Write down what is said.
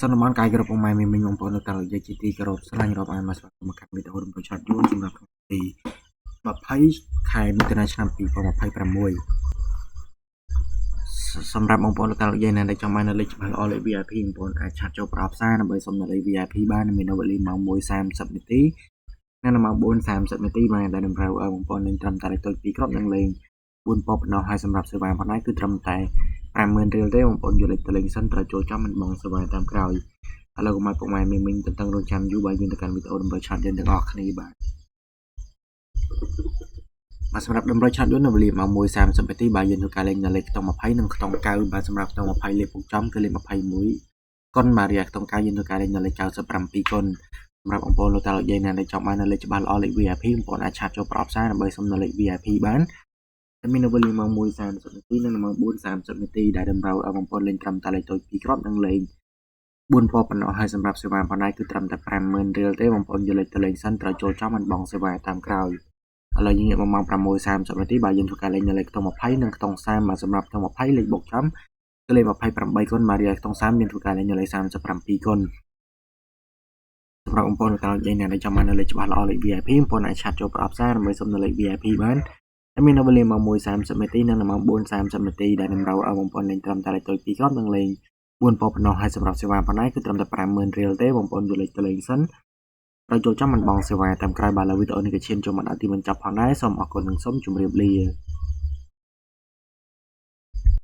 សូមតំបន់កាយគ្រប់ពុកម៉ែមីមីងបងប្អូននៅតាមនិយាយជាទីគោរពស្រឡាញ់រាប់អានមកស្វាគមន៍មកកាន់វីដេអូរំលងឆាតយួនសម្រាប់ថ្ងៃទី20ខែមិថុនាឆ្នាំ2026សម្រាប់បងប្អូនលោកតាលោកយាយណាដែលចង់បាននៅលេខច្បាស់ល្អលេខ VIP បងប្អូនអាច chat ចូលប្រអប់សារដើម្បីសុំនៅលេខ VIP បានមាននៅវេលាម៉ោង1:30នាទីនិងនៅម៉ោង4:30នាទីបានដែលតម្រូវឲ្យបងប្អូនលេងត្រឹមតែលេខតូច2គ្រាប់និងលេង4ប៉ុបប៉ុណ្ណោះហើយសម្រាប់សេវាប៉ុណ្ណេះគឺត្រឹមតែ50000រៀលទេបងប្អូនយកលេខទៅលេងសិនត្រូវចូលចំមិនបងសេវាតាមក្រោយឥឡូវកុំឲ្យពុកម៉ែមីមីងទន្ទឹងរង់ចាំយូរបើយើងទៅកាន់វីដេអូតម្រូវឆាតយើងទាំងអស់គ្នាបាទបាទសម្រាប់តម្រូវឆាតយន្តនៅវេលាម៉ោង1:30នាទីបាទយើងធ្វើការលេងនៅលេខខ្ទង់20និងខ្ទង់9បាទសម្រាប់ខ្ទង់20លេខពុកចំគឺលេខ21កុនបាទរីឯខ្ទង់9យើងធ្វើការលេងនៅលេខ97កុនសម្រាប់បងប្អូនលោកតាលោកយាយណាដែលចង់បាននៅលេខច្បាស់ល្អលេខ VIP បងប្អូនអាច chat ចូលប្រអប់សារដើម្បីសុំនៅលេខ VIP បានតែមាននៅវេលាម៉ោង1:30នាទីនិងម៉ោង4:30នាទីដែលតម្រូវឲ្យបងប្អូនលេងត្រឹមតែលេខតូច2គ្រាប់និងលេង4ពណ៌ប៉ុណ្ណោះហើយសម្រាប់សេវាប៉ុណ្ណេះគឺត្រឹមតែ50000រៀលទេបងប្អូនយកលេខទៅលេងសិនត្រូវចូលចំមិនបងសេវាតាមក្រោយឥឡូវយើងងាកមកម៉ោង6:30នាទីបាទយើងធ្វើការលេងនៅលេខខ្ទង់20និងខ្ទង់30បាទសម្រាប់ខ្ទង់20លេខបុកចំគឺលេខ28គុណបាទរីឯខ្ទង់30យើងធ្វើការលេងនៅលេខ37គុណសម្រាប់បងប្អូនលោកតាលោកយាយអ្នកដែលចង់បាននៅលេខច្បាស់ល្អលេខ VIP បងប្អូនអាច chat ចូលប្រអប់សារដើម្បីសុំនៅលេខ VIP បានហើយមាននៅវេលាម៉ោង1:30នាទីនិងម៉ោង4:30នាទីដែលតម្រូវឲ្យបងប្អូនលេងត្រឹមតែលេខតូច2គ្រាប់និងលេង4ពណ៌ប៉ុណ្ណោះហើយសម្រាប់សេវាប៉ុណ្ណេះគឺត្រឹមតែ50000រៀលទេបងប្អូនយកលេខទៅលេងសិនត្រូវចូលចាំមិនបងសេវាតាមក្រោយបាទលើវីដេអូនេះក៏ឈានចូលមកដល់ទីបញ្ចប់ផងដែរសូមអរគុណនិងសូមជម្រាបលា។